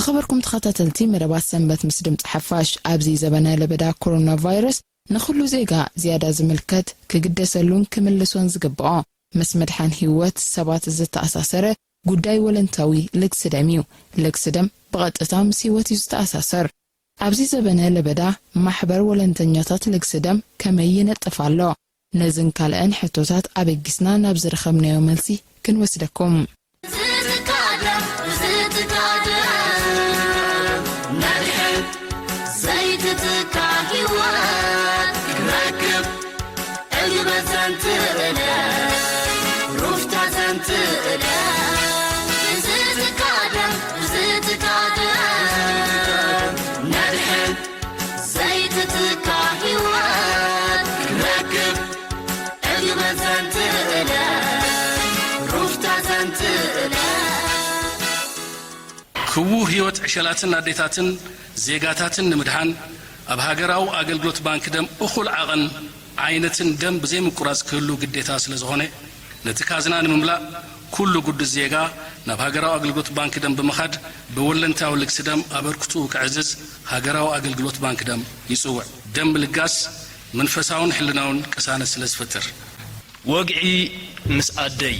ዝኸበርኩም ተኸታተልቲ መደባት ሰንበት ምስ ድምፂ ሓፋሽ፣ ኣብዚ ዘበነ ለበዳ ኮሮና ቫይረስ ንኹሉ ዜጋ ዝያዳ ዝምልከት፣ ክግደሰሉን ክምልሶን ዝግብኦ ምስ ምድሓን ህይወት ሰባት ዝተኣሳሰረ ጉዳይ ወለንታዊ ልግሲ ደም እዩ። ልግሲ ደም ብቐጥታ ምስ ህይወት እዩ ዝተኣሳሰር። ኣብዚ ዘበነ ለበዳ ማሕበር ወለንተኛታት ልግሲ ደም ከመይ ይነጥፍ ኣሎ? ነዝን ካልእን ሕቶታት ኣበጊስና ናብ ዝረኸብናዮ መልሲ ክንወስደኩም። ዝትካደም፣ ዝትካደም፣ መድሕን ዘይትትካ ህይወት ክንረክብ ዕግበት ዘንትእለ፣ ሩፍታ ዘንትእለ። ዝትካደም፣ ዝትካደም፣ መድሕን ዘይትትካ ህይወት ክንረክብ ዕግበት ዘንትእለ፣ ሩፍታ ዘንትእለ። ክቡር ህይወት ዕሸላትን ኣዴታትን ዜጋታትን ንምድሓን፣ ኣብ ሃገራዊ ኣገልግሎት ባንክ ደም እኹል ዓቐን ዓይነትን ደም ብዘይምቁራጽ ክህሉ ግዴታ ስለ ዝኾነ፣ ነቲ ካዝና ንምምላእ፣ ኩሉ ግዱስ ዜጋ ናብ ሃገራዊ ኣገልግሎት ባንክ ደም ብምኻድ፣ ብወለንታዊ ልግሲ ደም ኣበርክትኡ ከዕዝዝ ሃገራዊ ኣገልግሎት ባንክ ደም ይጽውዕ። ደም ምልጋስ መንፈሳውን ሕልናውን ቅሳነት ስለ ዝፈጥር። ወግዒ ምስ ኣደይ።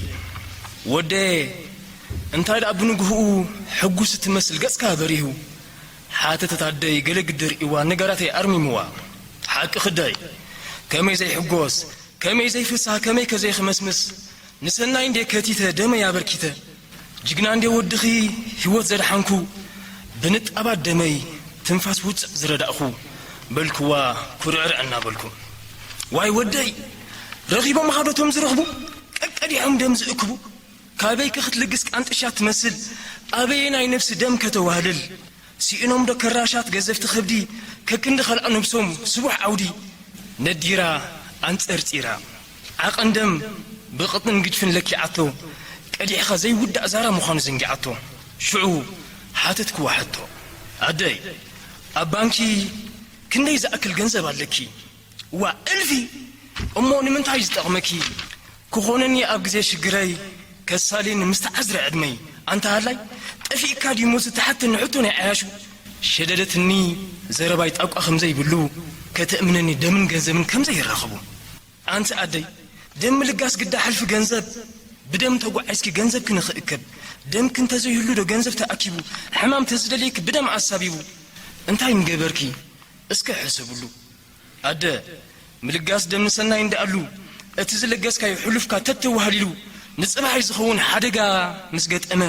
ወደየ፣ እንታይ ደኣ ብንግህኡ ሕጉስ እትመስል ገጽካ በሪሁ? ሓተተት ኣደይ ገለ ግዲ ርእይዋ፣ ነገራተይ ኣርሚምዋ። ሓቅኺ ኣደይ፣ ከመይ ዘይሕጎስ፣ ከመይ ዘይፍሳህ፣ ከመይከ ዘይኽመስምስ? ንሰናይ እንዴ ከቲተ፣ ደመይ ኣበርኪተ። ጅግና እንዴ ወድኺ ህይወት ዘድሓንኩ፣ ብንጣባት ደመይ ትንፋስ ውጽዕ ዝረዳእኹ፣ በልክዋ ኩርዕርዕ እናበልኩ። ዋይ ወደይ፣ ረኺቦምኻ ዶ እቶም ዝረኽቡ፣ ቀቀዲሖም ደም ዝእክቡ? ካበይከ ክትልግስ ቃንጥሻ ትመስል፣ ኣበየናይ ነፍሲ ደም ከተዋህልል? ስኢኖም ዶ ከራሻት ገዘፍቲ ከብዲ፣ ከክንዲ ከልኣ ነብሶም ስቡሕ ዓውዲ? ነዲራ ኣንጸርጺራ፣ ዓቐን ደም ብቕጥንን ግድፍን ለኪዓቶ፣ ቀዲሕኻ ዘይውዳእ ዛራ ምዃኑ ዘንጊዓቶ። ሽዑ ሓተትክዋ ሕቶ፣ ኣደይ፣ ኣብ ባንኪ ክንደይ ዝኣክል ገንዘብ ኣለኪ? ዋእ፣ እልፊ! እሞ ንምንታይ ዝጠቕመኪ? ክኾነኒ ኣብ ግዜ ሽግረይ፣ ከሳልየኒ ምስ ተዓዝረ ዕድመይ። ኣንታ ሃላይ፣ ጠፊእካ ድዩ ሞት ትሓተኒ ሕቶ ናይ ዓያሹ? ሸደደትኒ ዘረባይ ጣቋ ከም ዘይብሉ፣ ከተእምነኒ ደምን ገንዘብን ከም ዘይራኸቡ። ኣንቲ ኣደይ፣ ደም ምልጋስ ግዳ ሕልፊ ገንዘብ፣ ብደም ተጓዒዝኪ ገንዘብኪ ንኽእከብ፣ ደምኪ እንተዘይህሉ ዶ ገንዘብ ተኣኪቡ፣ ሕማም ተዝደልየኪ ብደም ኣሳቢቡ፣ እንታይ ምገበርኪ? እስከ ሕሰብሉ። ኣደ፣ ምልጋስ ደም ንሰናይ እንደኣሉ፣ እቲ ዝለገስካዮ ሕሉፍካ ተተዋህሊሉ፣ ንጽባሕ ዝኸውን ሓደጋ ምስ ገጠመ፣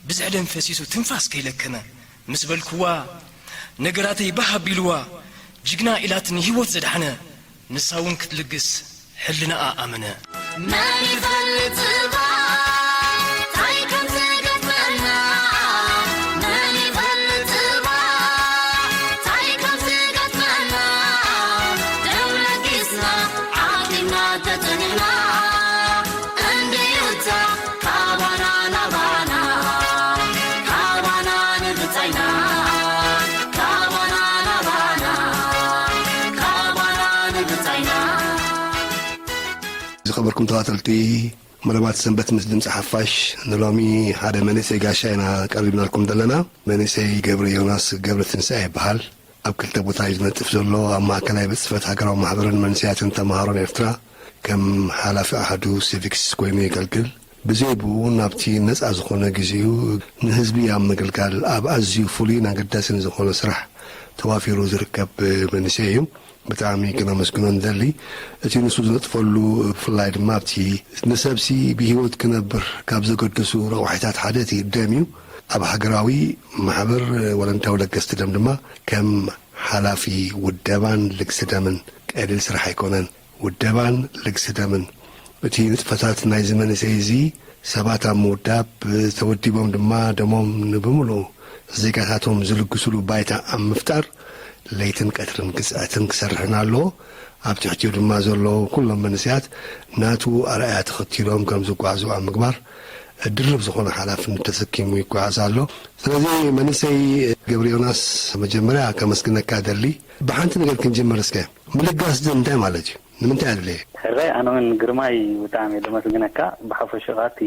ብዝሒ ደም ፈሲሱ ትንፋስ ከይለከመ፣ ምስ በልክዋ፣ ነገራተይ ባህ ኣቢልዋ፣ ጅግና ኢላትኒ ህይወት ዘድሓነ፣ ንሳ እውን ክትልግስ ሕልናኣ ኣመነ። መን ይፈልጥ እባ ታይ ከም ዝገጥመና? መን ይፈልጥ እባ ታይ ከም ዝገጥመና? ደም ለጊስና ዓቂብና ተጸኒዕና እንድዩ እታ ካባና ናባና፣ ካባና ንብጻይና፣ ካባና ናባና፣ ካባና ንብጻይና። ዝኸበርኩም ተኸታተልቲ መደባት ሰንበት ምስ ድምፂ ሓፋሽ፣ ንሎሚ ሓደ መንእሰይ ጋሻ ኢና ቀሪብናልኩም ዘለና። መንእሰይ ገብረ ዮናስ ገብረ ትንሳኤ ይበሃል። ኣብ ክልተ ቦታ እዩ ዝነጥፍ ዘሎ። ኣብ ማእከላይ ቤት ጽሕፈት ሃገራዊ ማሕበርን መንእሰያትን ተምሃሮን ኤርትራ ከም ሓላፊ ኣሃዱ ሲቪክስ ኮይኑ የገልግል። ብዘይ ብኡ ናብቲ ነጻ ዝኾነ ግዜኡ ንህዝቢ ኣብ ምግልጋል ኣብ ኣዝዩ ፍሉይን ኣገዳስን ዝኾነ ስራሕ ተዋፊሩ ዝርከብ መንእሰይ እዩ። ብጣዕሚ ክነመስግኖ ንደሊ። እቲ ንሱ ዝነጥፈሉ ብፍላይ ድማ ኣብቲ ንሰብሲ ብህይወት ክነብር ካብ ዘገድሱ ረቋሒታት ሓደ እቲ ደም እዩ። ኣብ ሃገራዊ ማሕበር ወለንታዊ ለገስቲ ደም ድማ ከም ሓላፊ ውደባን ልግሲ ደምን ቀሊል ስራሕ ኣይኮነን። ውደባን ልግሲ ደምን። እቲ ንጥፈታት ናይዚ መንእሰይ እዚ ሰባት ኣብ ምውዳብ፣ ተወዲቦም ድማ ደሞም ንብምሉኡ ዜጋታቶም ዝልግስሉ ባይታ ኣብ ምፍጣር ለይትን ቀትርን ክጽዕትን ክሰርሕን ኣለዎ። ኣብ ትሕቲኡ ድማ ዘለዉ ኩሎም መንእሰያት ናቱ ኣርኣያ ተኸቲሎም ከም ዝጓዓዙ ኣብ ምግባር ድርብ ዝኾነ ሓላፍነት ተሰኪሙ ይጓዓዝ ኣሎ። ስለዚ መንእሰይ ገብረ ዮናስ መጀመርያ ከመስግነካ እደሊ። ብሓንቲ ነገር ክንጅምር እስከ። ምልጋስ ደም እንታይ ማለት እዩ? ንምንታይ ኣድለየ? ሕራይ፣ ኣነ እውን ግርማይ ብጣዕሚ እየ ዘመስግነካ። ብሓፈሽኡ እቲ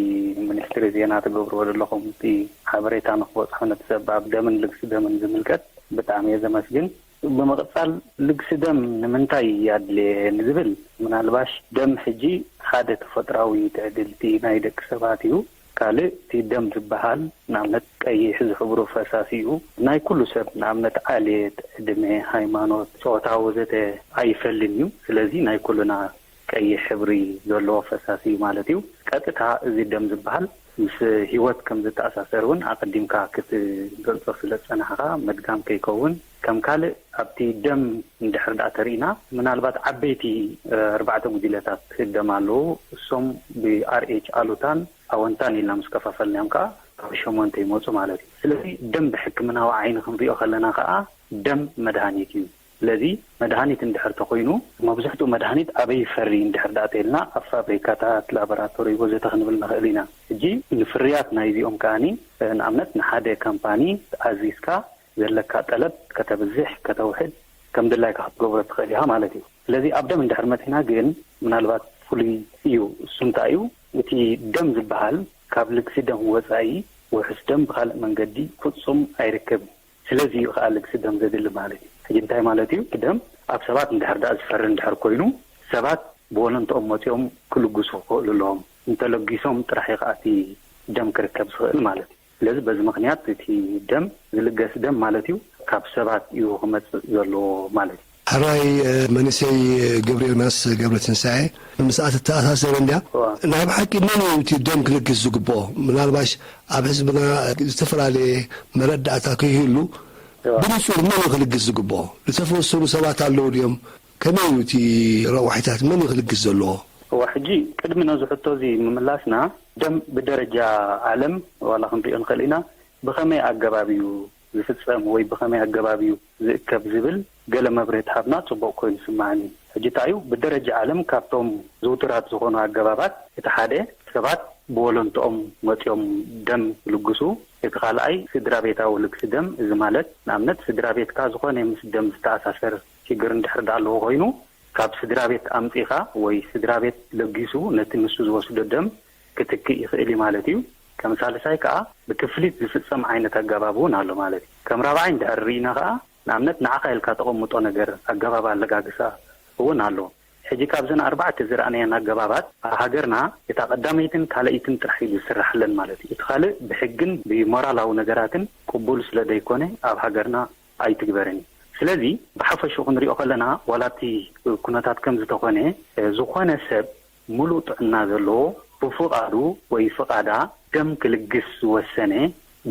ሚኒስትሪ ዜና ትገብርዎ ዘለኹም እቲ ሓበሬታ ንክበፅሖ ነቲ ሰብ ኣብ ደምን ልግሲ ደምን ዝምልከት ብጣዕሚ እየ ዘመስግን። ብምቕፃል ልግሲ ደም ንምንታይ ኣድለየ ንዝብል፣ ምናልባሽ ደም ሕጂ ሓደ ተፈጥራዊ ትዕድልቲ ናይ ደቂ ሰባት እዩ። ካልእ እቲ ደም ዝበሃል ንኣብነት ቀይሕ ዝሕብሩ ፈሳሲ እዩ። ናይ ኩሉ ሰብ ንኣብነት ዓሌት፣ ዕድመ፣ ሃይማኖት፣ ፆታ ወዘተ ኣይፈልን እዩ። ስለዚ ናይ ኩልና ቀይሕ ሕብሪ ዘለዎ ፈሳሲ እዩ ማለት እዩ። ቀጥታ እዚ ደም ዝበሃል ምስ ህይወት ከም ዝተኣሳሰር እውን ኣቐዲምካ ክትገልፆ ስለ ዝፀናሕኻ ምድጋም ከይከውን፣ ከም ካልእ ኣብቲ ደም እንድሕር ደኣ ተሪእና ምናልባት ዓበይቲ ኣርባዕተ ጉጅለታት ደም ኣለዉ። እሶም ብ ኣር ኤች ኣሉታን ኣወንታን ኢልና ምስ ከፋፈልናዮም ከኣ ካብ ሸሞንተ ይመፁ ማለት እዩ። ስለዚ ደም ብሕክምናዊ ዓይኒ ክንሪኦ ከለና ከኣ ደም መድሃኒት እዩ። ስለዚ መድሃኒት እንድሕር ተኮይኑ መብዝሕትኡ መድሃኒት ኣበይ ይፈሪ እንድሕር ደኣ ተኢልና ኣብ ፋብሪካታት፣ ላቦራቶሪ ወዘተ ክንብል ንኽእል ኢና። ሕጂ ንፍርያት ናይዚኦም ከኣኒ ንኣብነት ንሓደ ካምፓኒ ኣዚዝካ ዘለካ ጠለብ ከተብዝሕ ከተውሕድ ከም ድላይካ ክትገብሮ ትኽእል ኢኻ ማለት እዩ። ስለዚ ኣብ ደም እንድሕር መጺና ግን ምናልባት ፍሉይ እዩ። እሱ እንታይ እዩ? እቲ ደም ዝበሃል ካብ ልግሲ ደም ወጻኢ ውሑስ ደም ብኻልእ መንገዲ ፍጹም ኣይርከብን። ስለዚ እዩ ከኣ ልግሲ ደም ዘድሊ ማለት እዩ። ሕጂ እንታይ ማለት እዩ? እቲ ደም ኣብ ሰባት እንድሕር ደኣ ዝፈሪ እንድሕር ኮይኑ ሰባት ብወለንትኦም መጺኦም ክልግሱ ክኽእሉ ኣለዎም። እንተለጊሶም ጥራሕ እዩ ከኣ እቲ ደም ክርከብ ዝኽእል ማለት እዩ። ስለዚ በዚ ምኽንያት እቲ ደም ዝልገስ ደም ማለት እዩ ካብ ሰባት እዩ ክመጽእ ዘለዎ ማለት እዩ። ሕራይ መንእሰይ ገብረዮናስ ገብረትንሳኤ ምስኣ ትተኣሳሰር እንድያ። ናይ ብሓቂ መን እዩ እቲ ደም ክልግስ ዝግብኦ? ምናልባሽ ኣብ ህዝብና ዝተፈላለየ መረዳእታ ከይህሉ ብንጹር መን እዩ ክልግስ ዝግብኦ? ዝተፈወሰሉ ሰባት ኣለዉ ድዮም? ከመይ እዩ እቲ ረቋሒታት መን እዩ ክልግስ ዘለዎ? እዋ ሕጂ ቅድሚ ነዚ ሕቶ እዚ ምምላስና ደም ብደረጃ ዓለም ዋላ ክንሪኦ ንኽእል ኢና። ብኸመይ ኣገባብ እዩ ዝፍጸም ወይ ብኸመይ ኣገባብ እዩ ዝእከብ ዝብል ገለ መብርሂ ተሃብና ጽቡቕ ኮይኑ ይስምዓኒ። ሕጂ እንታይ እዩ ብደረጃ ዓለም ካብቶም ዝውቱራት ዝኾኑ ኣገባባት እቲ ሓደ ሰባት ብወለንትኦም መጺኦም ደም ይልግሱ። እቲ ካልኣይ ስድራ ቤታዊ ልግሲ ደም፣ እዚ ማለት ንኣብነት ስድራ ቤትካ ዝኾነ ምስ ደም ዝተኣሳሰር ሽግር እንድሕር ደኣ ኣለዎ ኮይኑ ካብ ስድራ ቤት ኣምጺኻ ወይ ስድራ ቤት ለጊሱ ነቲ ንሱ ዝወስዶ ደም ክትክእ ይኽእል እዩ ማለት እዩ። ከም ሳልሳይ ከኣ ብክፍሊት ዝፍጸም ዓይነት ኣገባብ እውን ኣሎ ማለት እዩ። ከም ራብዓይ እንድሕር ርኢና ከኣ ንኣብነት ንዓኻ ኢልካ ተቐምጦ ነገር ኣገባብ ኣለጋግሳ እውን ኣሎ። ሕጂ ካብዘን ኣርባዕተ ዝረኣናየን ኣገባባት ኣብ ሃገርና እታ ቀዳመይትን ካልኣይትን ጥራሕ እዩ ዝስራሓለን ማለት እዩ። እቲ ካልእ ብሕግን ብሞራላዊ ነገራትን ቅቡል ስለ ደይኮነ ኣብ ሃገርና ኣይትግበርን እዩ። ስለዚ ብሓፈሽኡ ክንሪኦ ከለና ዋላ እቲ ኩነታት ከምዚ ተኾነ ዝኾነ ሰብ ሙሉእ ጥዕና ዘለዎ ብፍቓዱ ወይ ፍቓዳ ደም ክልግስ ዝወሰነ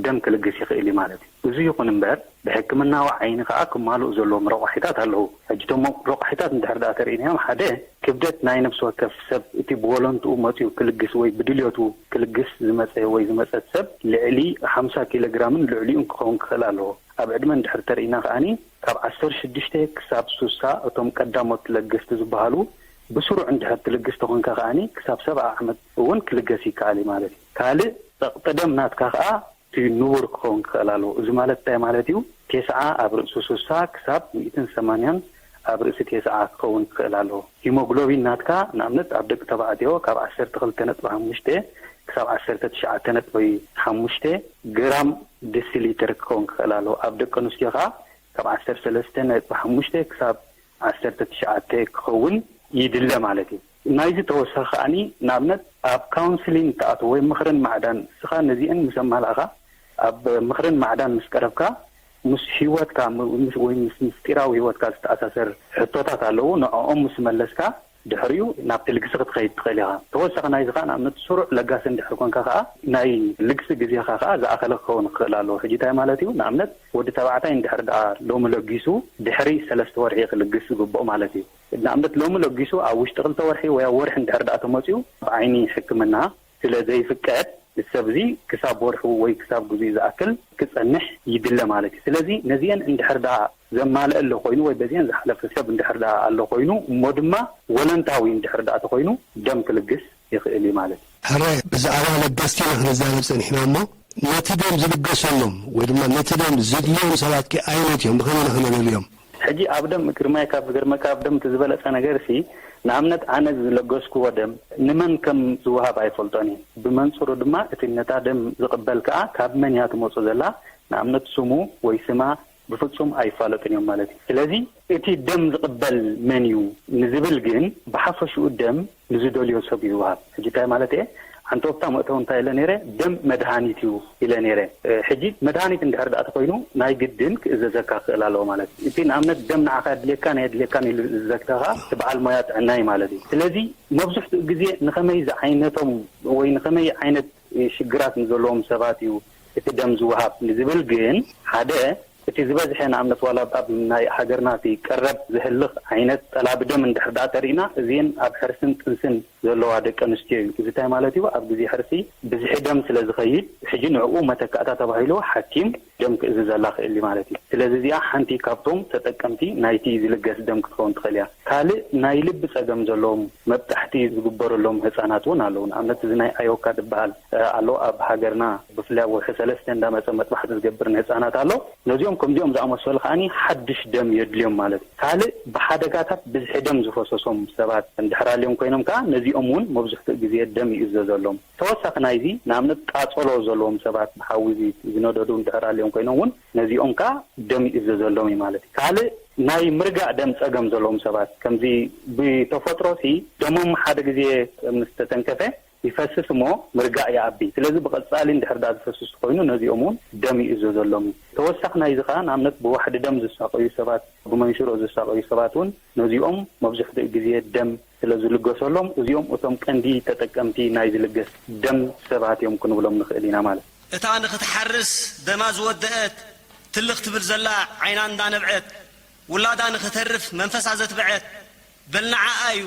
ደም ክልግስ ይኽእል እዩ ማለት እዩ። እዚ ይኹን እምበር ብሕክምናዊ ዓይኒ ከኣ ክማልኡ ዘለዎም ረቋሒታት ኣለዉ። ሕጂ እቶም ረቋሒታት እንድሕር ደኣ ተርኢናዮም ሓደ ክብደት ናይ ነፍሲ ወከፍ ሰብ እቲ ብወለንትኡ መጺኡ ክልግስ ወይ ብድልዮቱ ክልግስ ዝመጸ ወይ ዝመጸት ሰብ ልዕሊ ሓምሳ ኪሎ ግራምን ልዕሊኡን ክኸውን ክኽእል ኣለዎ። ኣብ ዕድመ እንድሕር ተርኢና ከኣኒ ካብ ዓሰርተ ሽዱሽተ ክሳብ ሱሳ እቶም ቀዳሞት ለገስቲ ዝበሃሉ ብስሩዕ እንድሕር ትልግስ ተኾንካ ከኣኒ ክሳብ ሰብዓ ዓመት እውን ክልገስ ይከኣል እዩ ማለት እዩ። ካልእ ጸቕጢ ደም ናትካ ከኣ እቲ ንቡር ክኸውን ክኽእል ኣለዎ። እዚ ማለት እንታይ ማለት እዩ? ቴስዓ ኣብ ርእሲ ሱሳ ክሳብ ሚእትን ሰማንያን ኣብ ርእሲ ቴስዓ ክኸውን ክኽእል ኣለዎ። ሂሞግሎቢን ናትካ ንኣብነት ኣብ ደቂ ተባዕትዮ ካብ ዓሰርተ ክልተ ነጥቢ ሓሙሽተ ክሳብ ዓሰርተ ትሽዓተ ነጥቢ ሓሙሽተ ግራም ዲሲሊትር ክኸውን ክኽእል ኣለዎ። ኣብ ደቂ ኣንስትዮ ከኣ ካብ ዓሰርተ ሰለስተ ነጥቢ ሓሙሽተ ክሳብ ዓሰርተ ትሽዓተ ክኸውን ይድለ ማለት እዩ። ናይዚ ተወሳኺ ከኣኒ ንኣብነት ኣብ ካውንስሊን ትኣትዎ ወይ ምኽርን ማዕዳን እስኻ ነዚአን ምስ ኣማላእኻ ኣብ ምኽርን ማዕዳን ምስ ቀረብካ ምስ ህይወትካ ም- ምስ- ወይ ምስ ምስጢራዊ ህይወትካ ዝተኣሳሰር ሕቶታት ኣለዉ። ንዕኦም ምስ መለስካ ድሕሪኡ ናብቲ ልግሲ ክትኸይድ ትኽእል ኢኻ። ተወሳኺ ናይዚ ከኣ ንኣብነት ስሩዕ ለጋሲ እንድሕር ኮንካ ከኣ ናይ ልግሲ ግዜኻ ከኣ ዝኣኸለ ክኸውን ክኽእል ኣለዎ። ሕጂ እንታይ ማለት እዩ? ንኣብነት ወዲ ተባዕታይ እንድሕር ደኣ ሎሚ ለጊሱ ድሕሪ ሰለስተ ወርሒ ክልግስ ዝግብኦ ማለት እዩ። ንኣብነት ሎሚ ለጊሱ ኣብ ውሽጢ ክልተ ወርሒ ወይ ኣብ ወርሒ እንድሕር ደኣ ተመጺኡ ብዓይኒ ሕክምና ስለ ዘይፍቀድ እቲ ሰብ እዚ ክሳብ ወርሑ ወይ ክሳብ ግዜኡ ዝኣክል ክጸንሕ ይድለ ማለት እዩ። ስለዚ ነዚአን እንድሕር ደኣ ዘማልአ ኣሎ ኮይኑ ወይ በዚአን ዝሓለፈ ሰብ እንድሕር ደኣ ኣሎ ኮይኑ እሞ ድማ ወለንታዊ እንድሕር ደኣ ተኮይኑ ደም ክልግስ ይኽእል እዩ ማለት እዩ። ሕራይ ብዛዕባ ለገስቲ ኢና ክንዛረብ ጸኒሕና እሞ ነቲ ደም ዝልገሰሎም ወይ ድማ ነቲ ደም ዝድልዮም ሰባት ከ ኣየኖት እዮም? ብኸመይ ኢና ክነለልዮም? ሕጂ ኣብ ደም ግርማይ፣ ካብ ዝገርመካ፣ ኣብ ደም እቲ ዝበለጸ ነገር ሲ፣ ንኣብነት ኣነ ዝለገስክዎ ደም ንመን ከም ዝወሃብ ኣይፈልጦን እየ። ብመንጽሩ ድማ እቲ ነታ ደም ዝቕበል ከኣ ካብ መን እያ ትመጹ ዘላ፣ ንኣብነት ስሙ ወይ ስማ ብፍጹም ኣይፋለጡን እዮም ማለት እዩ። ስለዚ እቲ ደም ዝቕበል መን እዩ ንዝብል ግን ብሓፈሽኡ ደም ንዝደልዮ ሰብ እዩ ዝወሃብ። ሕጂ እንታይ ማለት እየ? ኣንተወፍታ መእተዊ እንታይ ኢለ ነይረ? ደም መድሃኒት እዩ ኢለ ነይረ። ሕጂ መድሃኒት እንድሕር ደኣ ተኾይኑ ናይ ግድን ክእዘዘካ ክኽእል ኣለዎ ማለት እዩ። እቲ ንኣብነት ደም ንዓኻ የድልየካን ኣየድልየካን ኢሉ ዝእዘዘካ እቲ በዓል ሞያ ጥዕና እዩ ማለት እዩ። ስለዚ መብዝሕትኡ ግዜ ንኸመይ ዝዓይነቶም ወይ ንኸመይ ዓይነት ሽግራት ንዘለዎም ሰባት እዩ እቲ ደም ዝወሃብ ንዝብል ግን ሓደ እቲ ዝበዝሐ ንኣብነት ዋላ ኣብ ናይ ሃገርና እቲ ቀረብ ዝህልኽ ዓይነት ጠላቢ ደም እንድሕር ደኣ ተሪእና እዚን ኣብ ሕርስን ጥንስን ዘለዋ ደቂ ኣንስትዮ እዩ። እዚ እንታይ ማለት እዩ? ኣብ ግዜ ሕርሲ ብዝሒ ደም ስለ ዝኸይድ ሕጂ ንዕኡ መተካእታ ተባሂሉ ሓኪም ደም ክእዝዘላ ክእል እዩ ማለት እዩ። ስለዚ እዚኣ ሓንቲ ካብቶም ተጠቀምቲ ናይቲ ዝልገስ ደም ክትኸውን ትኽእል እያ። ካልእ ናይ ልቢ ጸገም ዘለዎም መብጣሕቲ ዝግበረሎም ህጻናት እውን ኣለዉ። ንኣብነት እዚ ናይ ኣዮካ ዝበሃል ኣሎ ኣብ ሃገርና ብፍላይ ኣብ ወርሒ ሰለስተ እንዳመጸ መጥባሕቲ ዝገብር ንህጻናት ኣሎ። ነዚኦም ከምዚኦም ዝኣመሰሉ ከኣኒ ሓድሽ ደም የድልዮም ማለት እዩ። ካልእ ብሓደጋታት ብዝሒ ደም ዝፈሰሶም ሰባት እንድሕር ኣልዮም ኮይኖም ከኣ ነዚኦም እውን መብዝሕትኡ ግዜ ደም ይእዘዘሎም። ተወሳኺ ናይዚ ንኣብነት ቃጸሎ ዘለዎም ሰባት ብሓዊ እዚ ዝነደዱ እንድሕር ኣልዮም ኮይኖም እውን ነዚኦም ከኣ ደም ይእዘዘሎም እዩ ማለት እዩ። ካልእ ናይ ምርጋእ ደም ጸገም ዘለዎም ሰባት ከምዚ ብተፈጥሮ ሲ ደሞም ሓደ ግዜ ምስ ተተንከፈ ይፈስስ እሞ ምርጋእ ይኣቢ። ስለዚ ብቐጻሊ እንድሕር ደኣ ዝፈስስ ኮይኑ ነዚኦም እውን ደም ይእዘዘሎም እዩ። ተወሳኺ ናይዚ ከኣ ንኣብነት ብዋሕዲ ደም ዝሳቐዩ ሰባት፣ ብመንሽሮ ዝሳቐዩ ሰባት እውን ነዚኦም መብዝሕትኡ ግዜ ደም ስለ ዝልገሰሎም እዚኦም እቶም ቀንዲ ተጠቀምቲ ናይ ዝልገስ ደም ሰባት እዮም ክንብሎም ንኽእል ኢና ማለት እዩ። እታ ንኽትሓርስ ደማ ዝወደአት ትልኽ ትብል ዘላ ዓይና እንዳነብዐት ውላዳ ንኽተርፍ መንፈሳ ዘትብዐት በል ንዓኣ እዩ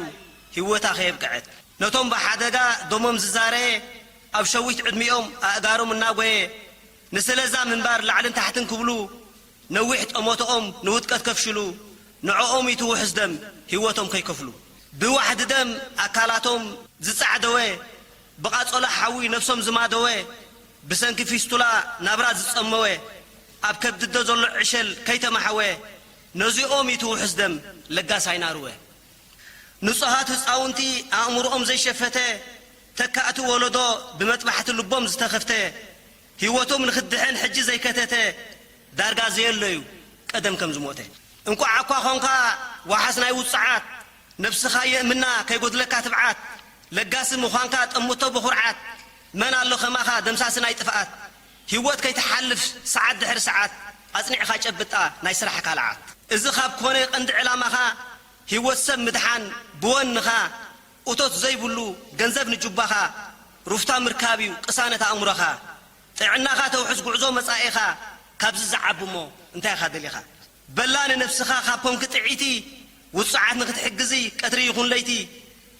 ህይወታ ከየብቅዐት። ነቶም ብሓደጋ ደሞም ዝዛረየ ኣብ ሸዊት ዕድሚኦም ኣእጋሮም እናጎየ ንስለዛ ምንባር ላዕልን ታሕትን ክብሉ ነዊሕ ጠመቶኦም ንውድቀት ከፍሽሉ ንዕኦም እዩ እቲ ውሑስ ደም ህይወቶም ከይከፍሉ። ብዋሕዲ ደም ኣካላቶም ዝጻዕደወ ብቓጸሎ ሓዊ ነብሶም ዝማደወ ብሰንኪ ፊስቱላ ናብራ ዝጸመወ ኣብ ከብዲ ኣደ ዘሎ ዕሸል ከይተማሕወ ነዚኦም እዩ እቲ ውሑስ ደም ለጋስ ኣይናርወ። ንጹሃት ህጻውንቲ ኣእምሮኦም ዘይሸፈተ ተካእቲ ወለዶ ብመጥባሕቲ ልቦም ዝተኸፍተ ህይወቶም ንኽትድሕን ሕጂ ዘይከተተ ዳርጋ ዘየሎ እዩ ቀደም ከም ዝሞተ። እንቋዕ እኳ ኾንካ ዋሓስ ናይ ውጹዓት ነብስኻ የእምና ከይጎድለካ ትብዓት ለጋሲ ምዃንካ ጠምቶ ብኹርዓት መን ኣሎ ከማኻ ደምሳሲ ናይ ጥፍኣት ህይወት ከይትሓልፍ ሰዓት ድሕሪ ሰዓት ኣጽኒዕኻ ጨብጣ ናይ ስራሕካ ልዓት እዚ ካብ ኮነ ቀንዲ ዕላማኻ ህይወት ሰብ ምድሓን ብወንኻ እቶት ዘይብሉ ገንዘብ ንጁባኻ ሩፍታ ምርካብ እዩ ቅሳነት ኣእምሮኻ ጥዕናኻ ተውሕስ ጉዕዞ መጻኢኻ ካብዚ ዝዓቢ እሞ እንታይ ኢኻ ደሊኻ በላ ንነብስኻ ካብ ኮንኪ ጥዕይቲ ውጹዓት ንኽትሕግዚ ቀትሪ ይኹን ለይቲ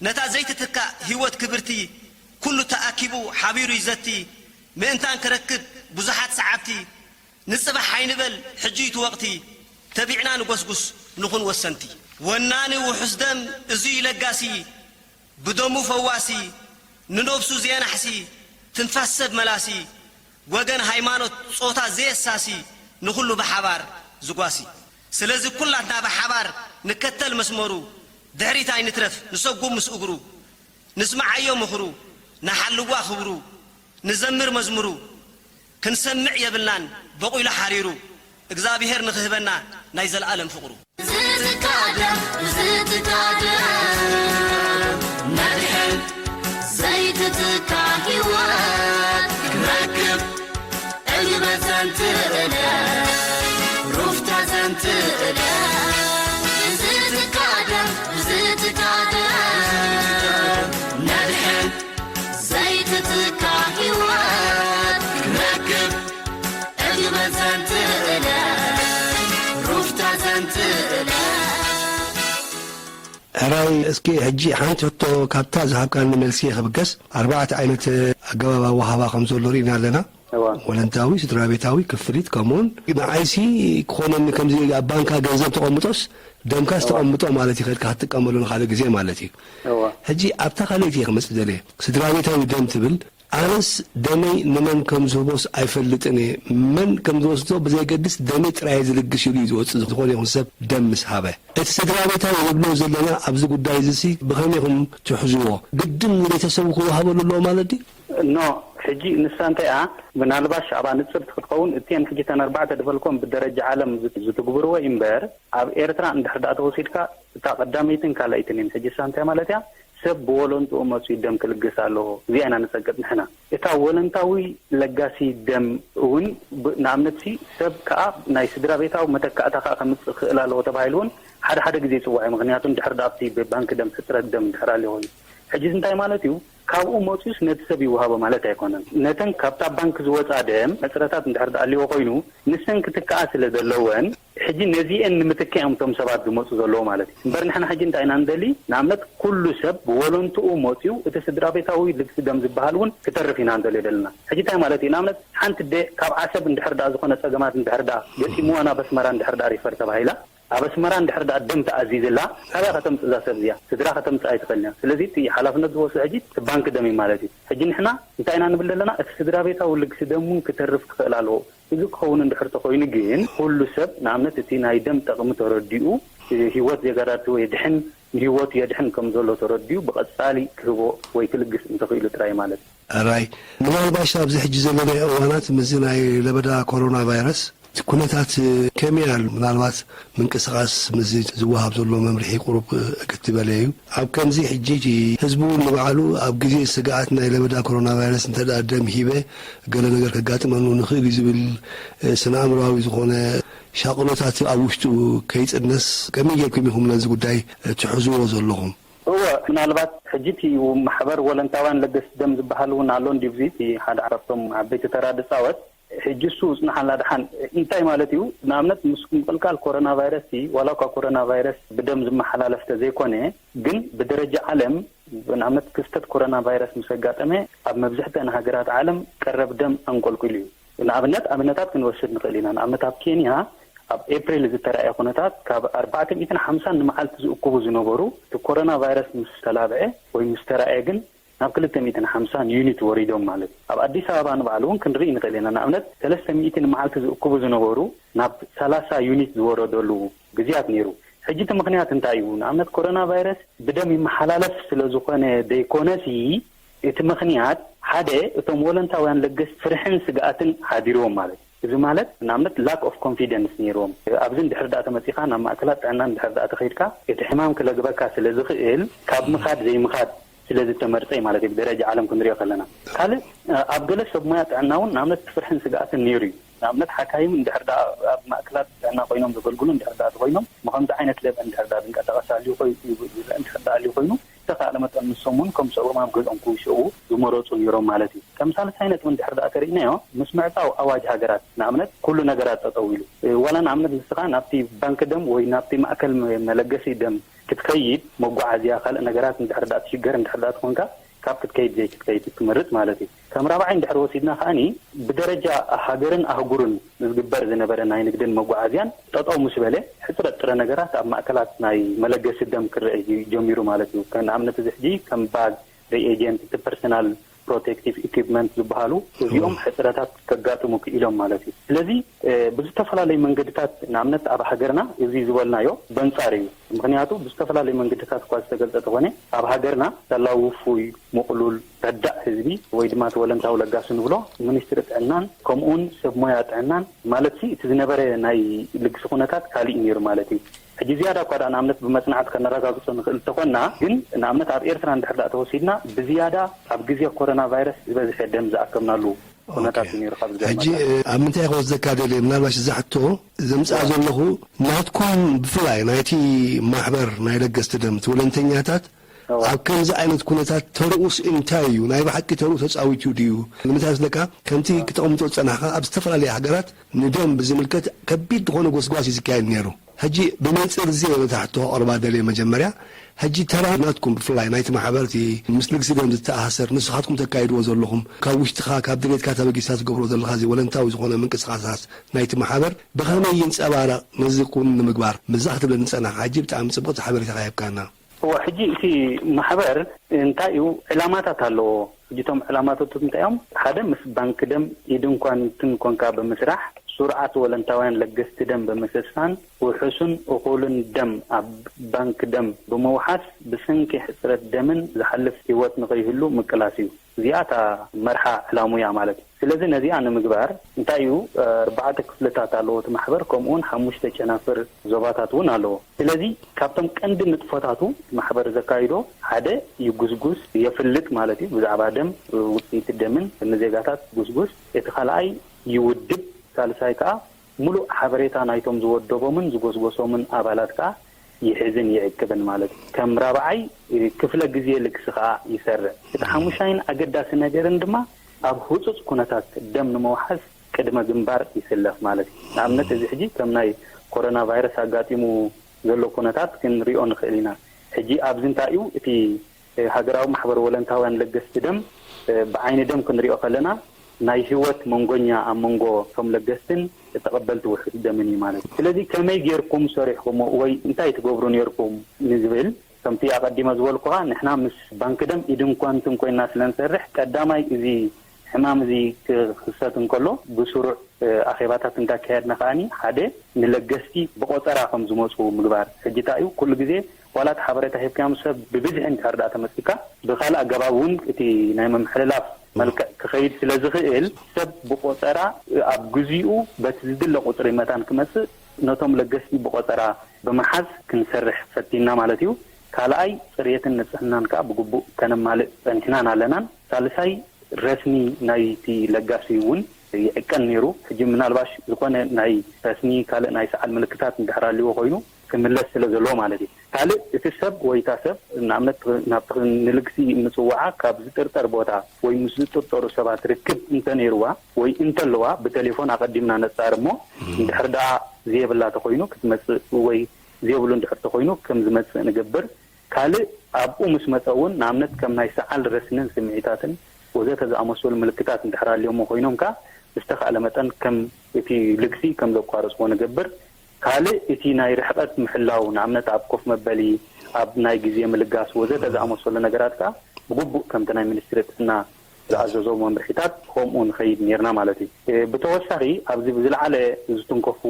ነታ ዘይትትካእ ህይወት ክብርቲ ኩሉ ተኣኪቡ ሓቢሩ ይዘቲ ምእንታን ክረክብ ብዙሓት ሰዓብቲ ንጽባሕ ኣይንበል ሕጂ እዩ እቲ ወቕቲ ተቢዕና ንጎስጉስ ንኹን ወሰንቲ ወናኒ ውሑስ ደም እዙይ ለጋሲ ብደሙ ፈዋሲ ንነብሱ ዘየናሕሲ ትንፋስ ሰብ መላሲ ወገን ሃይማኖት ጾታ ዘየሳሲ ንኹሉ ብሓባር ዝጓሲ ስለዚ ኩላትና ብሓባር ንከተል መስመሩ ድሕሪት ኣይንትረፍ ንሰጉም ምስ እግሩ ንስምዓዮ ምኽሩ ንሓልዋ ክብሩ ንዘምር መዝሙሩ ክንሰምዕ የብልናን በቑሉ ሓሪሩ እግዚኣብሄር ንኽህበና ናይ ዘለኣለም ፍቕሩ። ዝትካደም ዝትካደም መድሕን ዘይትትካ ህይወት ክንረክብ ዕግበት ዘንትእለ ሩፍታ ዘንትእለ ዝትካደም ዝትካደም መድሕን ዘይትትካ ህይወት ክንረክብ ዕግበት ዘንትእለ ሩፍታ ዘንትእለ ሕራይ እስኪ ሕጂ ሓንቲ ሕቶ ካብታ ዝሃብካኒ መልሲ ክብገስ ኣርባዕተ ዓይነት ኣገባብ ኣወሃባ ከም ዘሎ ርኢና ኣለና። እዋ ወለንታዊ፣ ስድራ ቤታዊ፣ ክፍሊት ከምኡውን ንዓይሲ ክኾነኒ ከምዚ ኣብ ባንካ ገንዘብ ተቐምጦስ ደምካስ ተቐምጦ ማለት ይኸድካ ክትጥቀመሉ ንካልእ ግዜ ማለት እዩ። እዋ ሕጂ ኣብታ ካልእቲ እየ ክመፅእ ደልየ ስድራ ቤታዊ ደም ትብል ኣነስ ደመይ ንመን ከም ዝህቦስ ኣይፈልጥን እየ። መን ከም ዝወስዶ ብዘይገድስ ደመይ ጥራይ ዝልግስ ኢሉ እዩ ዝወፅእ። ዝኾነ ይኹን ሰብ ደም ምስ ሃበ፣ እቲ ስድራ ቤታዊ ንብሎ ዘለና ኣብዚ ጉዳይ እዚሲ ብኸመይ ኢኹም ትሕዝዎ? ግድን ንቤተሰቡ ክወሃበሉ ኣለዎ ማለት ድዩ? ኖ፣ ሕጂ ንሳ እንታይ እያ? ምናልባሽ ኣብኣ ንጽርቲ ክትኸውን፣ እተን ሕጂ እተን ኣርባዕተ ድበልኮም ብደረጃ ዓለም ዝት-፣ ዝትግብርዎ እምበር፣ ኣብ ኤርትራ እንድሕር ደኣ ተወሲድካ፣ እታ ቀዳመይትን ካልኣይትን እየን። ሕጂ ንሳ እንታይ ማለት እያ? ሰብ ብወለንትኡ መጺኡ ደም ክልግስ ኣለዎ። እዚኣ ኢና ንጸቅጥ ንሕና። እታ ወለንታዊ ለጋሲ ደም እውን ብ-፣ ንኣብነትሲ ሰብ ከኣ ናይ ስድራ ቤታዊ መተካእታ ከኣ ከምጽእ ክኽእል ኣለዎ ተባሂሉ እውን ሓደ ሓደ ግዜ ይጽዋዕ እዩ። ምኽንያቱ እንድሕር ደኣ ኣብቲ ብባንክ ደም ሕጽረት ደም እንድሕር ኣልዮ ኮይኑ፣ ሕጂስ እንታይ ማለት እዩ? ካብኡ መጺኡስ ነቲ ሰብ ይወሃቦ ማለት ኣይኮነን። ነተን ካብታ ባንክ ዝወጻ ደም ሕጽረታት እንድሕር ደኣ ኣልዮ ኮይኑ፣ ንሰን ክትክኣ ስለ ዘለወን፣ ሕጂ ነዚኤን ንምትካእ እዮም እቶም ሰባት ዝመጹ ዘለዉ ማለት እዩ። እምበር ንሕና ሕጂ እንታይ ኢና ንደሊ? ንኣብነት ኩሉ ሰብ ብወለንትኡ መጺኡ እቲ ስድራ ቤታዊ ልግሲ ደም ዝበሃል እውን ክተርፍ ኢና ንደልዮ ዘለና። ሕጂ እንታይ ማለት እዩ? ንኣብነት ሓንቲ ኣደ ካብ ዓሰብ እንድሕር ደኣ ዝኾነ ጸገማት እንድሕር ደኣ ገጢምዋ ናብ ኣስመራ እንድሕር ደኣ ሪፈር ተባሂላ፣ ኣብ ኣስመራ እንድሕር ደኣ ደም ተኣዚዝላ፣ ካበይ ከተምጽእ እዛ ሰብ እዚኣ? ስድራ ከተምጽእ ኣይትኽእልን እያ። ስለዚ እቲ ሓላፍነት ዝወስድ ሕጂ እቲ ባንክ ደም እዩ ማለት እዩ። ሕጂ ንሕና እንታይ ኢና ንብል ዘለና? እቲ ስድራ ቤታዊ ልግሲ ደም እውን ክተርፍ ክኽእል ኣለዎ። እዚ ክኸውን እንድሕር ተኾይኑ ግን፣ ኩሉ ሰብ ንኣብነት እቲ ናይ ደም ጠቕሚ ተረዲኡ፣ ህይወት ዜጋታቱ የድሕን፣ ንህይወቱ የድሕን ከም ዘሎ ተረዲኡ፣ ብቐጻሊ ክህቦ ወይ ክልግስ እንተኽኢሉ ጥራይ ማለት እዩ። ሕራይ፣ ምናልባሽ ኣብዚ ሕጂ ዘለናዮ እዋናት ምስዚ ናይ ለበዳ ኮሮና ቫይረስ እቲ ኩነታት ከመይ ኣሎ? ምናልባት ምንቅስቓስ ምስዚ ዝወሃብ ዘሎ መምርሒ ቁሩብ እግትበለ እዩ። ኣብ ከምዚ ሕጂ ህዝቡ ንባዕሉ ኣብ ግዜ ስግኣት ናይ ለበዳ ኮሮና ቫይረስ እንተ ደኣ ደም ሂበ ገለ ነገር ከጋጥመኑ ንኽእል እዩ ዝብል፣ እ፣ ስነ ኣእምሮኣዊ ዝኾነ ሻቕሎታት ኣብ ውሽጡ ከይጽነስ ከመይ ጌርኩም ኢኹም ነዚ ጉዳይ፣ እ፣ ትሕዝዎ ዘለኹም? እወ፣ ምናልባት ሕጂ እቲ ማሕበር ወለንታውያን ለገስቲ ደም ዝበሃል እውን ኣሎ እንድዩ፣ እዚ እቲ ሓደ ካብቶም ዓበይቲ ተራ ዝጻወት። ሕጂ እሱ ጽንሓልና ደሓን። እንታይ ማለት እዩ? ንኣብነት ምስ ምቕልቃል ኮሮና ቫይረስ፣ ዋላ እኳ ኮሮና ቫይረስ ብደም ዝመሓላለፍ ተዘይኮነ፣ ግን ብደረጃ ዓለም ንኣብነት ክስተት ኮሮና ቫይረስ ምስ ኣጋጠመ ኣብ መብዝሕተን ሃገራት ዓለም ቀረብ ደም ኣንቆልቂሉ እዩ። ንኣብነት ኣብነታት ክንወስድ ንኽእል ኢና። ንኣብነት ኣብ ኬንያ ኣብ ኤፕሪል ዝተራእየ ኩነታት ካብ ኣርባዕተ ሚእትን ሓምሳን ንመዓልቲ ዝእክቡ ዝነበሩ እቲ ኮሮና ቫይረስ ምስ ተላብዐ ወይ ምስ ተራእየ ግን ናብ ክልተ ሚእትን ሓምሳን ዩኒት ወሪዶም ማለት እዩ። ኣብ ኣዲስ ኣበባ ንባዕሉ እውን ክንርኢ ንኽእል ኢና። ንኣብነት ሰለስተ ሚእቲ ንመዓልቲ ዝእክቡ ዝነበሩ ናብ ሰላሳ ዩኒት ዝወረደሉ ግዜያት ነይሩ። ሕጂ እቲ ምኽንያት እንታይ እዩ? ንኣብነት ኮሮና ቫይረስ ብደም ይመሓላለፍ ስለ ዝኾነ ዘይኮነሲ፣ እቲ ምኽንያት ሓደ እቶም ወለንታውያን ለገስቲ ፍርሕን ስግኣትን ሓዲርዎም ማለት እዩ። እዚ ማለት ንኣብነት ላክ ኦፍ ኮንፊደንስ ነይርዎም። ኣብዚ እንድሕር ደኣ ተመጺኻ ናብ ማእከላት ጥዕና እንድሕር ደኣ ተኸይድካ እቲ ሕማም ክለግበካ ስለ ዝኽእል ካብ ምኻድ ዘይምኻድ ስለ ዝተመርጸ እዩ ማለት እዩ፣ ብደረጃ ዓለም ክንሪኦ ከለና። ካልእ ኣብ ገለ ሰብ ሞያ ጥዕና እውን ንኣብነት ፍርሕን ስግኣትን ነይሩ እዩ። ንኣብነት ሓካይም እንድሕር ደኣ ኣብ ማእከላት ጥዕና ኮይኖም ዘገልግሉ እንድሕር ደኣ ተኮይኖም፣ ብኸምዚ ዓይነት ለበ እንድሕር ደኣ ዝንቀሳቐስ ኣልዩ ኮይ-፣ ዝረአ እንድሕር ደኣ ኣልዩ ኮይኑ፣ ዝተኻእለ መጠን ንሶም እውን ከም ስዕቦም ኣብ ገዝኦም ክውሸኡ ዝመረጹ ነይሮም ማለት እዩ። ከም ሳልሳይ ነጥቢ እንድሕር ደኣ ተሪእናዮ፣ ምስ ምዕጻው ኣዋጅ ሃገራት ንኣብነት ኩሉ ነገራት ጠጠው ኢሉ፣ ዋላ ንኣብነት ንስኻ ናብቲ ባንክ ደም ወይ ናብቲ ማእከል መ-፣ መለገሲ ደም ክትከይድ መጓዓዝያ ካልእ ነገራት እንድሕር ደኣ ትሽገር እንድሕር ደኣ ትኾንካ ካብ ክትከይድ ዘይክትከይድ ትመርጽ ማለት እዩ። ከም ራብዓይ እንድሕር ወሲድና ከኣኒ ብደረጃ ሃገርን ኣህጉርን ዝግበር ዝነበረ ናይ ንግድን መጓዓዝያን ጠጠው ምስ በለ ሕጽረት ጥረ ነገራት ኣብ ማእከላት ናይ መለገሲ ደም ክረአ ጀሚሩ ማለት እዩ። ከም ንኣብነት እዚ ሕጂ ከም ባግ፣ ሪኤጀንት፣ እቲ ፐርሰናል ፕሮቴክቲቭ ኢኩፕመንት ዝበሃሉ እዚኦም ሕጽረታት ከጋጥሙ ክኢሎም ማለት እዩ። ስለዚ ብዝተፈላለዩ መንገድታት ንኣብነት ኣብ ሃገርና እዚ ዝበልናዮ በንጻር እዩ። ምኽንያቱ ብዝተፈላለዩ መንገድታት እኳ ዝተገልጸ ተኾነ ኣብ ሃገርና ሰላው ውፉይ ምቕሉል ረዳእ ህዝቢ ወይ ድማ ተወለንታዊ ለጋሲ ንብሎ ሚኒስትሪ ጥዕናን ከምኡውን ሰብ ሞያ ጥዕናን ማለትሲ እቲ ዝነበረ ናይ ልግሲ ኩነታት ካሊእ ነይሩ ማለት እዩ። ሕጂ ዝያዳ እኳ ደኣ ንኣብነት ብመጽናዕቲ ከነረጋግጾ ንኽእል ተኾንና ግን ንኣብነት ኣብ ኤርትራ እንድሕር ደኣ ተወሲድና ብዝያዳ ኣብ ግዜ ኮሮና ቫይረስ ዝበዝሐ ደም ዝኣከብናሉ ኩነታት እዩ ነይሩ ካብ ዝገርመካ። ሕጂ ኣብ ምንታይ ክወስደካ ደልየ ምናልባሽ እዛ ሕቶ ዘምጽኣ ዘለኹ ናትኩም ብፍላይ ናይቲ ማሕበር ናይ ለገስቲ ደም እቲ ወለንተኛታት ኣብ ከምዚ ዓይነት ኩነታት ተርኡስ እንታይ እዩ? ናይ ብሓቂ ተርኡ ተጻዊቱ ድዩ? ንምንታይ ስለካ ከምቲ ክተቕምጦ ዝጸናሕካ ኣብ ዝተፈላለያ ሃገራት ንደም ብዝምልከት ከቢድ ዝኾነ ጎስጓስ እዩ ዝካየድ ነይሩ። ሕጂ ብመንጽር እዚ ነታ ሕቶ ከቕርባ ደልየ መጀመርያ ሕጂ ተራ ናትኩም ብፍላይ ናይቲ ማሕበር እቲ ምስ ልግሲ ደም ዝተኣሳሰር ንስኻትኩም ተካይድዎ ዘለኹም ካብ ውሽጥኻ ካብ ድሌትካ ተበጊስካ ትገብሮ ዘለኻ እዚ ወለንታዊ ዝኾነ ምንቅስቃሳት ናይቲ ማሕበር ብኸመይ ይንጸባረቕ ነዚ እውን ንምግባር ምዛ ክትብለኒ ዝጸናሕካ ሕጂ ብጣዕሚ ጽብቕቲ ሓበሬታ ሂብካና። እወ፣ ሕጂ እቲ ማሕበር እንታይ እዩ ዕላማታት ኣለዎ። ሕጂ እቶም ዕላማታት እንታይ እዮም? ሓደ፣ ምስ ባንክ ደም ኢድን ኳንትን ኮንካ ብምስራሕ፣ ስሩዓት ወለንታውያን ለገስቲ ደም ብምስሳን፣ ውሑስን እኹልን ደም ኣብ ባንክ ደም ብምውሓስ፣ ብሰንኪ ሕጽረት ደምን ዝሓልፍ ህይወት ንኸይህሉ ምቅላስ እዩ። እዚኣ እታ መርሓ ዕላሙ እያ ማለት እዩ። ስለዚ ነዚኣ ንምግባር እንታይ እዩ፣ እ፣ ኣርባዕተ ክፍልታት ኣለዎ እቲ ማሕበር፣ ከምኡ እውን ሓሙሽተ ጨናፍር ዞባታት እውን ኣለዎ። ስለዚ ካብቶም ቀንዲ ንጥፈታቱ ማሕበር ዘካይዶ ሓደ ይጉስጉስ፣ የፍልጥ ማለት እዩ። ብዛዕባ ደም፣ ውፅኢት ደምን ንዜጋታት ጉስጉስ። እቲ ካልኣይ ይውድብ፣ ሳልሳይ ከዓ ሙሉእ ሓበሬታ ናይቶም ዝወደቦምን ዝጎስጎሶምን ኣባላት ከዓ ይሕዝን ይዕቅብን ማለት እዩ። ከም ራብዓይ፣ እ፣ ክፍለ ግዜ ልግሲ ከዓ ይሰርዕ። እቲ ሓሙሻይን ኣገዳሲ ነገርን ድማ ኣብ ህጹጽ ኩነታት ደም ንምውሓስ ቅድመ ግንባር ይስለፍ ማለት እዩ። ንኣብነት፣ እዚ ሕጂ ከም ናይ ኮሮና ቫይረስ ኣጋጢሙ ዘሎ ኩነታት ክንሪኦ ንኽእል ኢና። ሕጂ ኣብዚ እንታይ እዩ እቲ፣ እ፣ ሃገራዊ ማሕበር ወለንታውያን ለገስቲ ደም፣ እ፣ ብዓይኒ ደም ክንሪኦ ከለና ናይ ህይወት መንጎኛ ኣብ መንጎ እቶም ለገስትን ተቐበልቲ ውሑስ ደምን እዩ ማለት እዩ። ስለዚ ከመይ ጌርኩም ሰሪሕኩሞ ወይ እንታይ ትገብሩ ኔርኩም ንዝብል፣ ከምቲ ኣቐዲመ ዝበልኩኻ፣ ንሕና ምስ ባንክ ደም ኢድን ኳንትን ኮይና ስለ ንሰርሕ፣ ቀዳማይ እዚ ሕማም እዚ ክኽሰት እንከሎ ብስሩዕ፣ እ፣ ኣኼባታት እንዳካየድና ከኣኒ ሓደ ንለገስቲ ብቆጸራ ከም ዝመጹ ምግባር። ሕጂ እንታይ እዩ፣ ኩሉ ግዜ ዋላ እቲ ሓበሬታ ሂብካዮም ሰብ ብብዝሒ እንድሕር ደኣ ተመጺካ፣ ብኻልእ ኣገባብ እውን እቲ ናይ ምምሕልላፍ መልክዕ ክኸይድ ስለ ዝኽእል፣ ሰብ ብቆጸራ ኣብ ግዚኡ በቲ ዝድለ ቁጽሪ መታን ክመጽእ ነቶም ለገስቲ ብቆጸራ ብምሓዝ ክንሰርሕ ፈቲና ማለት እዩ። ካልኣይ፣ ጽሬትን ንጽህናን ከኣ ብግቡእ ከነማልእ ጸኒሕናን ኣለናን። ሳልሳይ፣ ረስኒ ናይቲ ለጋሲ እውን ይዕቀን ነይሩ። ሕጂ ምናልባሽ ዝኾነ ናይ ረስኒ ካልእ ናይ ሰዓል ምልክታት እንድሕር ኣልዎ ኮይኑ ክምለስ ስለ ዘለዎ ማለት እዩ። ካልእ እቲ ሰብ ወይ እታ ሰብ ንኣብነት ናብቲ ንልግሲ እንጽውዓ ካብ ዝጥርጠር ቦታ ወይ ምስ ዝጥርጠሩ ሰባት ርክብ እንተነይርዋ ወይ እንተለዋ ብቴሌፎን ኣቐዲምና ነጻር እሞ እንድሕር ደኣ ዘየብላ ተኾይኑ ክትመጽእ ወይ ዘየብሉ እንድሕር ተኾይኑ ከም ዝመጽእ ንገብር። ካልእ ኣብኡ ምስ መጸ እውን ንኣብነት ከም ናይ ሰዓል ረስንን ስምዒታትን ወዘተ ዝኣመሰሉ ምልክታት እንድሕር ኣልዮሞ ኮይኖም ከኣ ብዝተኻእለ መጠን ከም እቲ ልግሲ ከም ዘቋርጽዎ ንገብር። ካልእ እቲ ናይ ርሕቐት ምሕላው ንኣብነት ኣብ ኮፍ መበሊ፣ ኣብ ናይ ግዜ ምልጋስ ወዘተ ዝኣመሰሉ ነገራት ከኣ ብግቡእ ከምቲ ናይ ሚኒስትሪ ጥዕና ዝኣዘዞ መምርሒታት ከምኡ ንኸይድ ኔርና ማለት እዩ። እ፣ ብተወሳኺ ኣብዚ ብዝለዓለ ዝትንከፉ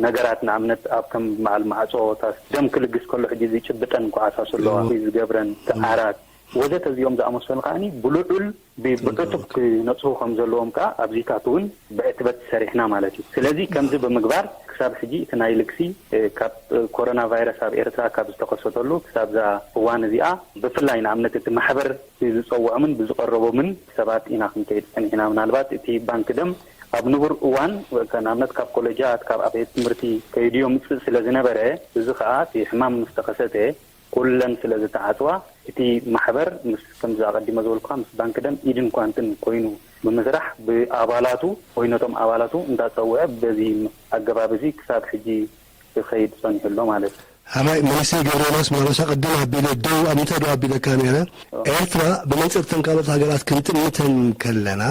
ነገራት ንኣብነት ኣብ ከም በዓል ማዕጾታት ደም ክልግስ ከሎ ሕጂ ዝጭብጠን ኳዕሳሱ ኣለዋ እዎ። ወይ ዝገብረን እዎ። ሰዓራት ወዘተ እዚኦም ዝኣመሰሉ ከኣኒ ብልዑል ብ-፣ ብዕቱብ ክነጽሁ ከም ዘለዎም ከኣ ኣብዚታት እውን ብዕትበት ሰሪሕና ማለት እዩ። ስለዚ ከምዚ ብምግባር ክሳብ ሕጂ እቲ ናይ ልግሲ፣ እ፣ ካብ፣ እ፣ ኮሮና ቫይረስ ኣብ ኤርትራ ካብ ዝተኸሰተሉ ክሳብ እዛ እዋን እዚኣ ብፍላይ ንኣብነት እቲ ማሕበር ዝጸውዖምን ብዝቐረቦምን ሰባት ኢና ክንከይድ ጸኒሕና። ምናልባት እቲ ባንክ ደም ኣብ ንቡር እዋን ከ-፣ ንኣብነት ካብ ኮሌጃት፣ ካብ ኣብያተ ትምህርቲ ከይዱ የምጽእ ስለ ዝነበረ፣ እዚ ኸኣ እቲ ሕማም ምስ ተኸሰተ ኩለን ስለ ዝተዓጽዋ፣ እቲ ማሕበር ምስ፣ ከምዚ ኣቐዲመ ዝበልኩኻ፣ ምስ ባንክ ደም ኢድን ኳንትን ኮይኑ ብምስራሕ ብኣባላቱ ወይ ነቶም ኣባላቱ እንዳጸውዐ በዚ ኣገባብ እዚ ክሳብ ሕጂ ክኸይድ ጸኒሑ ኣሎ ማለት እዩ። ሓማይ መንእሰይ ገብረዮናስ ማሮሳ ቅድም ኣቢለ ደው ኣብ ምንታይ ደው ኣቢለካ ነይረ? ኤርትራ ብመንጽር እተን ካልኦት ሃገራት ክንጥምተን ከለና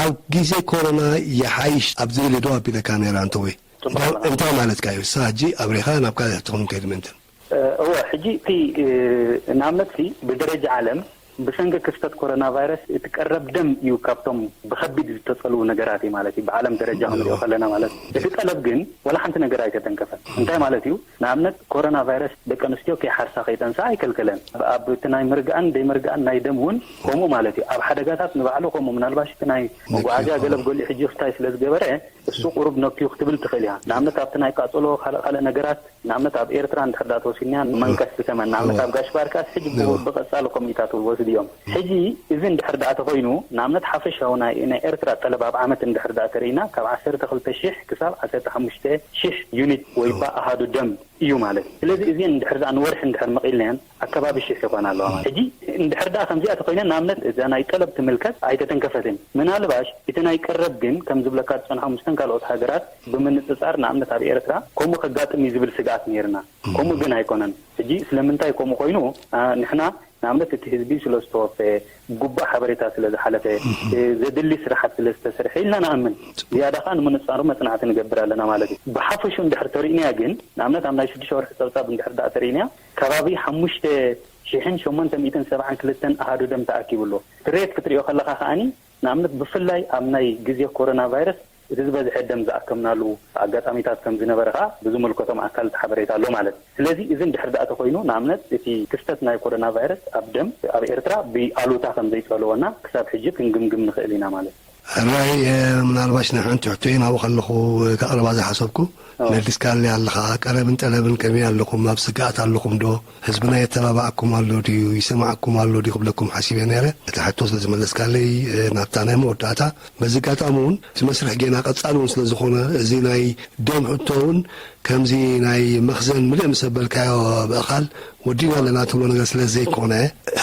ኣብ ግዜ ኮሮና ይሓይሽ ኣብ ዝብል ደው ኣቢለካ ነይረ ኣንተ ወይ? ጽቡቕ እንታይ ኣለኻ። እንታይ ማለትካ እዩ? ንስኻ ሕጂ ኣብሪኻ ናብ ካልእ ትኸውን ከይድ ምእንትን። እ፣ እወ፣ ሕጂ እቲ፣ እ፣ ንኣብነት ሲ ብደረጃ ዓለም ብሰንኪ ክስተት ኮሮና ቫይረስ እቲ ቀረብ ደም እዩ ካብቶም ብኸቢድ ዝተጸልዉ ነገራት እዩ ማለት እዩ። ብዓለም ደረጃ ክንሪኦ ከለና ማለት እዩ። እቲ ጠለብ ግን ወላ ሓንቲ ነገር ኣይተተንከፈን። እንታይ ማለት እዩ? ንኣብነት ኮሮና ቫይረስ ደቂ ኣንስትዮ ከይሓርሳ ከይጠንሳ ኣይከልከለን። ኣብ፣ ኣብ እቲ ናይ ምርግኣን ደይምርግኣን ናይ ደም እውን ከምኡ ማለት እዩ። ኣብ ሓደጋታት ንባዕሉ ከምኡ ምናልባሽ እቲ ናይ መጓዓዝያ ገለ ብገሊኡ ሕጂ ክስታይ ስለ ዝገበረ እሱ ቁሩብ ነክዩ ክትብል ትኽእል እያ። ንኣብነት ኣብቲ ናይ ቃጸሎ ካልእ ካልእ ነገራት ንኣብነት ኣብ ኤርትራ እንድሕር ደኣ ተወሲድና መንቀስ ብተመን ንኣብነት ኣብ ጋሽ ባርካስ ሕጂ ብ-፣ ብቐጻሊ ኮሚታት ወስድ እዮም። ሕጂ እዚ እንድሕር ደኣ ተኾይኑ ንኣብነት ሓፈሻዊ ናይ፣ ናይ ኤርትራ ጠለብ ኣብ ዓመት እንድሕር ደኣ ተርእይና ካብ ዓሰርተ ክልተ ሺሕ ክሳብ ዓሰርተ ሓሙሽተ ሺሕ ዩኒት ወይ ባ ኣሃዱ ደም እዩ ማለት እዩ። ስለዚ እዚን እንድሕር ደኣ ንወርሒ እንድሕር መቒልናየን ኣከባቢ ሺሕ ይኾና ኣለዋ ማለት። ሕጂ እንድሕር ደኣ ከምዚኣ ተኾይነን ንኣብነት እዛ ናይ ጠለብ ትምልከት ኣይተተንከፈትን። ምናልባሽ እቲ ናይ ቀረብ ግን ከም ዝብለካ ዝጸንሖ ምስተን ካልኦት ሃገራት ብምንጽጻር ንኣብነት ኣብ ኤርትራ ከምኡ ከጋጥም እዩ ዝብል ስግኣት ነይርና። ከምኡ ግን ኣይኮነን። ሕጂ ስለምንታይ ከምኡ ኮይኑ? ኣ፣ ንሕና ንኣብነት እቲ ህዝቢ ስለ ዝተወፈየ፣ ግቡእ ሓበሬታ ስለ ዝሓለፈ፣ እ፣ ዘድሊ ስራሓት ስለ ዝተሰርሐ ኢልና ንኣምን። ዝያዳ ከኣ ንምንጻሩ መጽናዕቲ ንገብር ኣለና ማለት እዩ። ብሓፈሽኡ እንድሕር ተሪእናያ ግን፣ ንኣብነት ኣብ ናይ ሽዱሽተ ወርሒ ጸብጻብ እንድሕር ደኣ ተሪእናያ፣ ከባቢ ሓሙሽተ ሽሕን ሸሞንተ ሚእትን ሰብዓን ክልተን ኣሃዱ ደም ተኣኪቡ ኣሎ። እቲ ሬት ክትሪኦ ከለኻ ከኣኒ ንኣብነት ብፍላይ ኣብ ናይ ግዜ ኮሮና ቫይረስ እቲ ዝበዝሐ ደም ዝኣከምናሉ ኣጋጣሚታት ከም ዝነበረ ከኣ ብዝምልከቶም ኣካል እቲ ሓበሬታ ኣሎ ማለት እዩ። ስለዚ እዚ እንድሕር ደኣ ተኾይኑ ንኣብነት እቲ ክስተት ናይ ኮሮና ቫይረስ ኣብ ደም ኣብ ኤርትራ ብኣሉታ ከም ዘይጸለወና ክሳብ ሕጂ ክንግምግም ንኽእል ኢና ማለት እዩ። ሕራይ ምናልባሽ ንሓንቲ ሕቶይ ናብኡ ከለኹ ከቕርባ ዝሓሰብኩ መሊስካለይ ኣለኻ። ቀረብን ጠለብን ከመይ ኣለኹም? ኣብ ስግኣት ኣለኹም ዶ? ህዝብና የተባባዕኩም ኣሎ ድዩ? ይሰማዕኩም ኣሎ ድዩ ክብለኩም ሓሲበ ነይረ። እቲ ሕቶ ስለ ዝመለስካለይ ናብታ ናይ መወዳእታ። በዚ ኣጋጣሚ እውን እቲ መስርሕ ጌና ቀጻሊ እውን ስለ ዝኾነ እዚ ናይ ደም ሕቶ እውን ከምዚ ናይ መኽዘን ምልእ ምስ ኣበልካዮ ብኣኻል ወዲና ኣለና ትብሎ ነገር ስለ ዘይኮነ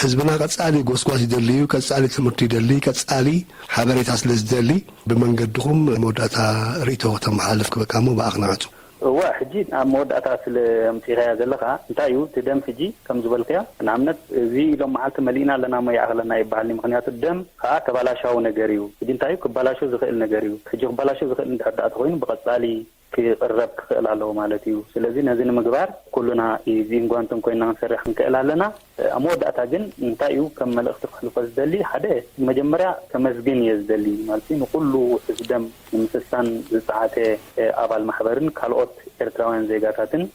ህዝብና ቀጻሊ ጎስጓስ ይደሊ እዩ፣ ቀጻሊ ትምህርቲ ይደሊ፣ ቀጻሊ ሓበሬታ ስለ ዝደሊ ብመንገድኹም መወዳእታ ርእይቶ ከተመሓላልፍ ክበቃ እሞ ብኣኽ ንዓጹ። እወ ሕጂ ኣብ መወዳእታ ስለ ኣምጺኻያ ዘለኻ እንታይ እዩ እቲ ደም ሕጂ ከም ዝበልካዮ ንኣብነት እዚ ኢሎም መዓልቲ መሊእና ኣለና እሞ ይኣኽለና ይበሃል ምኽንያቱ ደም ከኣ ተባላሻዊ ነገር እዩ ሕጂ እንታይ እዩ ክባላሾ ዝኽእል ነገር እዩ ሕጂ ክባላሾ ዝኽእል እንድሕር ደኣ ተኾይኑ ብቐጻሊ ክቕረብ ክኽእል ኣለዎ ማለት እዩ። ስለዚ ነዚ ንምግባር ኩሉና ኢዚን ጓንትን ኮይንና ክንሰርሕ ክንክእል ኣለና። ኣብ መወዳእታ ግን እንታይ እዩ ከም መልእኽቲ ከሕልፎ ዝደሊ፣ ሓደ መጀመርያ ከመስግን እየ ዝደሊ፣ ማለት ንኹሉ ውሑስ ደም ንምስሳን ዝጸዓተ ኣባል ማሕበርን ካልኦት ኤርትራውያን ዜጋታትን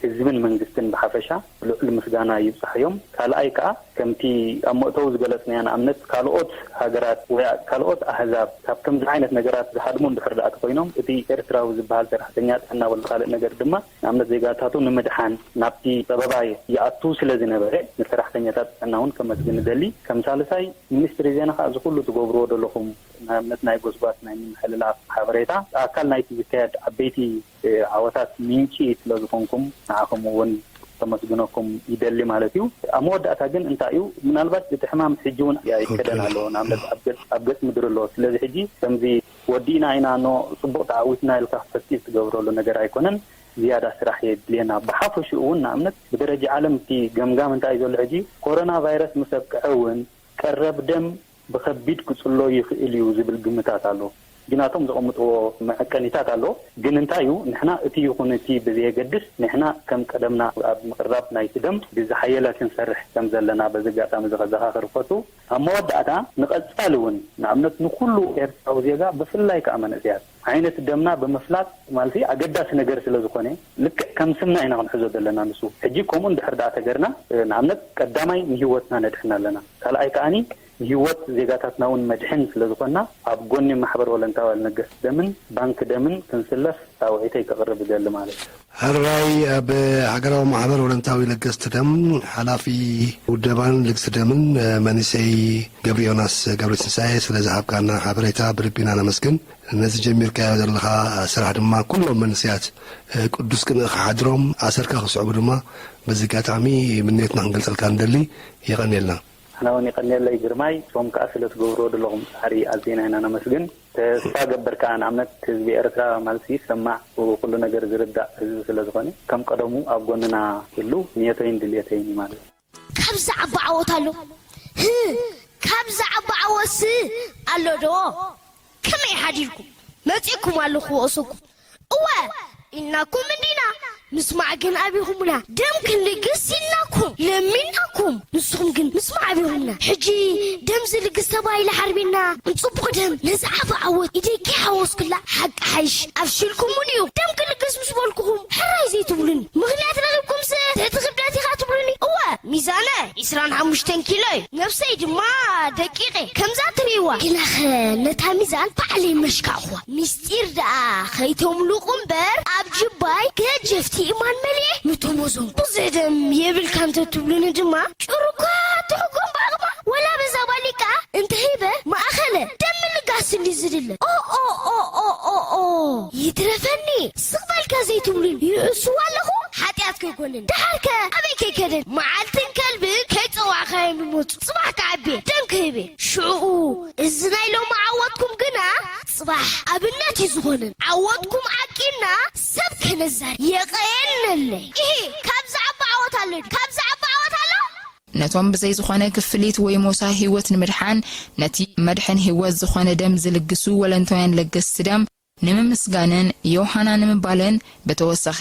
ህዝብን መንግስትን ብሓፈሻ ልዑል ምስጋና ይብጻሕዮም። ካልኣይ ከኣ ከምቲ ኣብ መእተዊ ዝገለጽናዮ ንኣብነት ካልኦት ሃገራት ወይ ካልኦት ኣህዛብ ካብ ከምዚ ዓይነት ነገራት ዝሃድሙ እንድሕር ደኣ ተኾይኖም እቲ ኤርትራዊ ዝበሃል ሰራሕተኛ ጥዕና ወይ ካልእ ነገር ድማ ንኣብነት ዜጋታቱ ንምድሓን ናብቲ ጸበባ ይኣቱ ስለ ዝነበረ ንሰራሕተኛታት ጥዕና እውን ከመስግን እደሊ። ከም ሳልሳይ ሚኒስትሪ ዜና ከኣ እዚ ኩሉ ትገብርዎ ዘለኹም ንኣብነት ናይ ጎስጓስ ናይ ምምሕልላፍ ሓበሬታ ኣካል ናይቲ ዝካየድ ዓበይቲ ዓወታት ምንጪ ስለ ዝኾንኩም ንዓኹም እውን ከመስግነኩም ይደሊ ማለት እዩ። ኣብ መወዳእታ ግን እንታይ እዩ ምናልባት እቲ ሕማም ሕጂ እውን ኣይከደን ኣሎ ንኣብነት ኣብ ገጽ ኣብ ገጽ ምድሪ ኣሎ ስለዚ ሕጂ ከምዚ ወዲእና ኢና ኖ ጽቡቕ ተዓዊትና ኢልካ ፈስቲቭ ትገብረሉ ነገር ኣይኮነን ዝያዳ ስራሕ የድልየና ብሓፈሽኡ እውን ንኣብነት ብደረጃ ዓለም እቲ ገምጋም እንታይ እዩ ዘሎ ሕጂ ኮሮና ቫይረስ ምስ ኣብቅዐ እውን ቀረብ ደም ብኸቢድ ክጽሎ ይኽእል እዩ ዝብል ግምታት ኣሎ። ሕጂ ናቶም ዘቐምጥዎ መዐቀኒታት ኣሎ። ግን እንታይ እዩ ንሕና እቲ ይኹን እቲ ብዘየገድስ ንሕና ከም ቀደምና ኣብ ምቕራብ ናይቲ ደም ብዝሓየለ ክንሰርሕ ከም ዘለና በዚ ኣጋጣሚ እዚ ከዘኻኽር እፈቱ። ኣብ መወዳእታ ንቐጻሊ እውን ንኣብነት ንኹሉ ኤርትራዊ ዜጋ ብፍላይ ከኣ መንእሰያት ዓይነት ደምና ብምፍላጥ ማለት ኣገዳሲ ነገር ስለ ዝኾነ ልክዕ ከም ስምና ኢና ክንሕዞ ዘለና ንሱ ሕጂ ከምኡ እንድሕር ደኣ ተገርና ንኣብነት ቀዳማይ ንህይወትና ነድሕን ኣለና ካልኣይ ከኣኒ ንህይወት ዜጋታትና እውን መድሕን ስለ ዝኾንና ኣብ ጎኒ ማሕበር ወለንታዊ ለገስቲ ደምን ባንኪ ደምን ክንስለፍ ጻውዒተይ ከቕርብ እደሊ ማለት እዩ። ሕራይ ኣብ ሃገራዊ ማሕበር ወለንታዊ ለገስቲ ደም ሓላፊ ውደባን ልግሲ ደምን መንእሰይ ገብረዮናስ ገብረትንሳኤ ስለ ዝሃብካና ሓበሬታ ብልቢ ኢና ነመስግን። ነዚ ጀሚርካዮ ዘለኻ ስራሕ ድማ ኩሎም መንእሰያት ቅዱስ ቅንኢ ክሓድሮም ኣሰርካ ክስዕቡ ድማ በዚ ኣጋጣሚ ምንዮትና ክንገልጸልካ ንደሊ። የቐንየልና። ኣነ እውን የቐንየለይ ግርማይ፣ ንስኹም ከኣ ስለ ትገብርዎ ዘለኹም ጻዕሪ ኣዚና ኢና ነመስግን። ተስፋ እገብር ከኣ ንኣብነት ህዝቢ ኤርትራ ማለት ይሰማዕ ኩሉ ነገር ዝርዳእ ህዝቢ ስለ ዝኾነ ከም ቀደሙ ኣብ ጎንና ክህሉ ንየተይን ድልየተይን እዩ ማለት እዩ። ካብ ዝዓቢ ዓወት ኣሎ ህ ካብ ዝዓቢ ዓወትስ ኣሎ ዶ? ከመይ ሓዲርኩም መጺእኩም ኣለኹ ክወቕሰኩም እወ ኢልናኩም እንዲና ምስማዕ ግን ኣቢኹምና ደም ክንልግስ ኢልናኩም ለሚንናኩም ንስኹም ግን ምስማዕ ኣቢኹምና ሕጂ ደም ዝልግስ ተባሂለ ሓርቢና ንጽቡቕ ደም ንዝዓቢ ዓወት ኢደይ ከይሓወስኩላ ሓቂ ሓይሽ ኣፍሽልኩሙኒ እዩ ደም ክልግስ ምስ በልኩኹም ሕራይ ዘይትብሉኒ ምኽንያት ረኺብኩምስ ትሕቲ ክብደት ኢኻ ትብሉኒ እወ ሚዛነ ዒስራን ሓሙሽተን ኪሎ እዩ ነብሰይ ድማ ደቂቐ ከምዛ ትርእይዋ ግናኸ ነታ ሚዛን ባዕለይ መሽካዕኹዋ ምስጢር ደኣ ኸይተምልቑ እምበር ኣብ ጅባይ ገጀፍቲ እማን መሊኤ ምተሞዞም ብዙሕ ደም የብልካ እንተትብሉኒ ድማ ጭሩኳ ትሕጎም ብዓቕማ ወላ በዛ ባሊቃ እንተሂበ ማእኸለ ደም ምልጋስ እንዲ ዝድለ ኦኦኦኦኦኦ ይትረፈኒ ስቕ በልካ ዘይትብሉኒ ይእስዋ ኣለኹ ሓጢኣት ከይኮነኒ ደሓርከ ኣበይ ከይከደኒ መዓልትን ከልብን ከይጸዋዕካዮም ይመጹ ጽባሕ ክዓቤ ደም ከይቤ ሽዑኡ እዚ ናይ ሎሚ ዓወትኩም ግና ጽባሕ ኣብነት እዩ ዝኾነን ዓወትኩም ዓቂብና ሰብ ከነዛሪ የቐየልነለይ ኢሂ ካብ ዝዓቢ ዓወት ኣሎ ድዩ ካብ ዝዓቢ ዓወት ኣሎ ነቶም ብዘይ ዝኾነ ክፍሊት ወይ ሞሳ ህይወት ንምድሓን ነቲ መድሕን ህይወት ዝኾነ ደም ዝልግሱ ወለንታውያን ለገስቲ ደም ንምምስጋንን ዮሃና ንምባልን ብተወሳኺ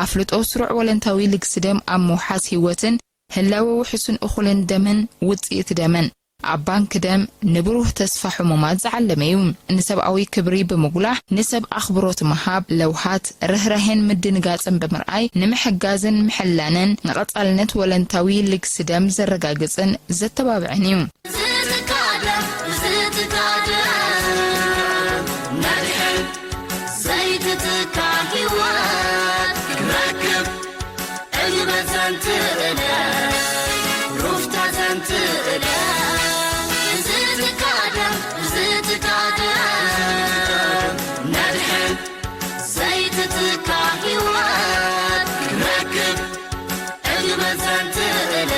ኣፍልጦ ስሩዕ ወለንታዊ ልግሲ ደም ኣብ ምውሓስ ህይወትን ህላወ ውሑስን እኹልን ደምን ውጽኢት ደምን ኣብ ባንክ ደም ንብሩህ ተስፋ ሕሙማት ዝዓለመ እዩ። ንሰብኣዊ ክብሪ ብምጉላሕ፣ ንሰብ ኣኽብሮት ምሃብ፣ ለውሃት፣ ርህራሄን ምድንጋጽን ብምርኣይ ንምሕጋዝን ምሕላንን ንቐጻልነት ወለንታዊ ልግሲ ደም ዘረጋግጽን ዘተባብዕን እዩ። ዝትካደ ዝትካደ መድሕን ዘይትትካ ህይወት ክንረክብ ዕግበት ዘንትእለ ሩፍታ ዘንትእለ ዝትካደ ዝትካደ መድሕን ዘይትትካ ህይወት ክንረክብ ዕግበት ዘንትእለ